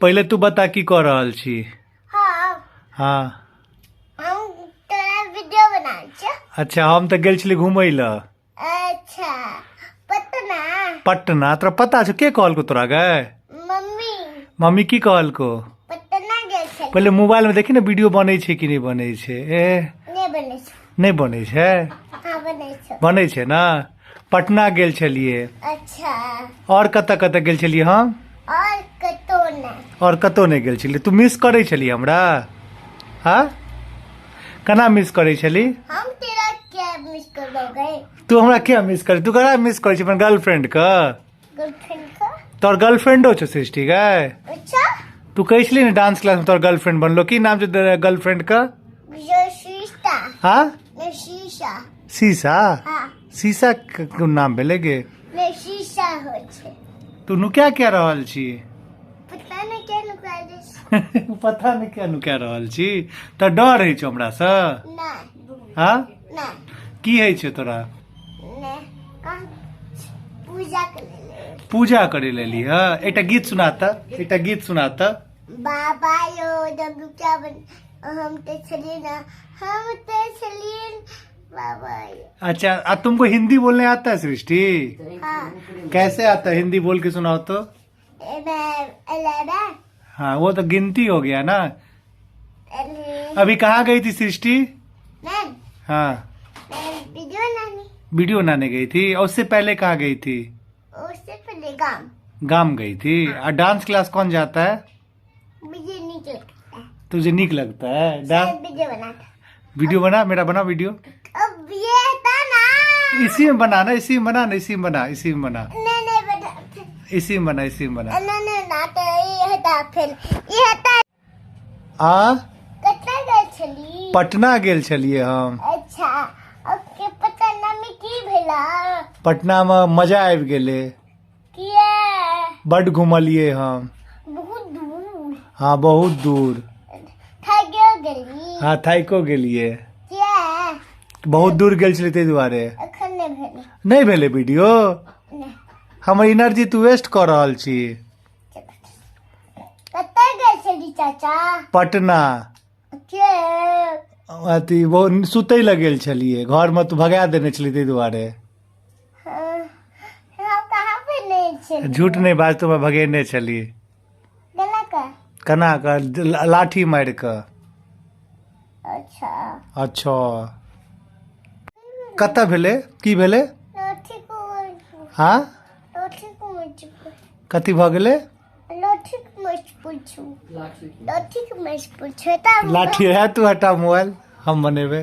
पहिले तू बता की कऽ रहल छी। हाँ। हाँ। हम तोरा वीडियो बनाबै छियौ। अच्छा, हम तऽ गेल छली घुमै लए। अच्छा, पटना। पटना तोरा पता छौ? के कहलको तोरा गे? मम्मी। मम्मी की कहलको? पटना गेल छली। पहिले मोबाइल में देखी ने, वीडियो बनै छै कि नहि बनै छै। ए। नहि बनै छै। नहि बनै छै? हाँ, बनै छै। बनै छै ने। पटना गेल छलियै। अच्छा। आओर कतऽ कतऽ गेल छलियै हम? और कतौ नहि। आओर कतौ नहि गेल छलियै। तू मिस करै छली हमरा? हाँ, केना मिस करै छली? हम तेरा क्या मिस करोगे? तू हमरा किया मिस करै? तू केना मिस करै छी अपन गर्लफ्रेंड के? गर्लफ्रेंड का? तोहर गर्लफ्रेंडो छौ सृष्टि गे? अच्छा। तू कहै छली ने डांस क्लास में तोहर गर्लफ्रेंड बनलो, की नाम छौ गर्लफ्रेंड के? शीशा। हाँ? शीशा। शीशा? हाँ। शीशा के कोन नाम भेलै गे? नहि, शीशा होइ छै। तू नुका किया रहल छी? पता नहि क्या नुका दै छै। पता नहि किया नुका रहल छी। तऽ डर होइ छौ हमरासँ? नहि। हाँ? नहि। की होइ छै तोरा? नहि, कहाँ पूजा करे ले। पूजा करे लेली। हँ, एकटा गीत सुना तऽ, एकटा गीत सुना तऽ। बाबा यो डब्लू क्या बन, हम तो छलिए ना, हम तो छलिए बाबा यो। अच्छा, आ तुमको हिंदी बोलने आता है सृष्टि? हाँ। कैसे आता है? हिंदी बोल के सुनाओ तो। 11। हाँ, वो तो गिनती हो गया ना। अरे। अभी कहाँ गई थी सृष्टि? मैं? हाँ। मैं वीडियो बनाने। वीडियो बनाने गई थी। और उससे पहले कहाँ गई थी? उससे पहले गाम। गाम गई थी। और डांस क्लास कौन जाता है? मुझे नीक लगता है। तुझे नीक लगता है डांस? वीडियो बनाता। वीडियो बना, मेरा बना वीडियो। अब ये था ना। इसी में बना ना, इसी में बना ना, इसी में बना, इसी में बना। नहीं नहीं, बना। इसी में बना, इसी में बना। नहीं नहीं ना, तो ये हटा, फिर ये हटा। आ कतऽ गेल छली? पटना गेल छलियै हम। अच्छा, अब के पटना में की भेला? पटना में मजा आबि गेलै। किया? बड घुमलियै हम। बहुत दूर? हाँ, बहुत दूर। थाकियो गेली? हाँ, थाइको गेलियै। किया? बहुत दूर गेल छलियै ताहि दुआरे। एखन नहि भेलै। नहि भेलै वीडियो? नहि। हमर एनर्जी तू वेस्ट कऽ रहल छी। कतऽ गेल छली चाचा? पटना। के? अथी वो सुतै लए गेल छलियै घरमे, तू भगा देने छली ताहि दुआरे। हाँ, हम कहाँ पे नहीं छली? झूठ नहि बाज, तू हमरा भगेने छली। केना कऽ? केना कऽ? लाठी मारि कऽ। अच्छा। अच्छा, कतऽ भेलै? की भेलै? लाठी को। हाँ? लाठी को मच। कथी भऽ गेलै? लाठी को मच पूछू, लाठी को मच पूछू। लाठी है। तू हटा मोबाइल, हम बनेबै।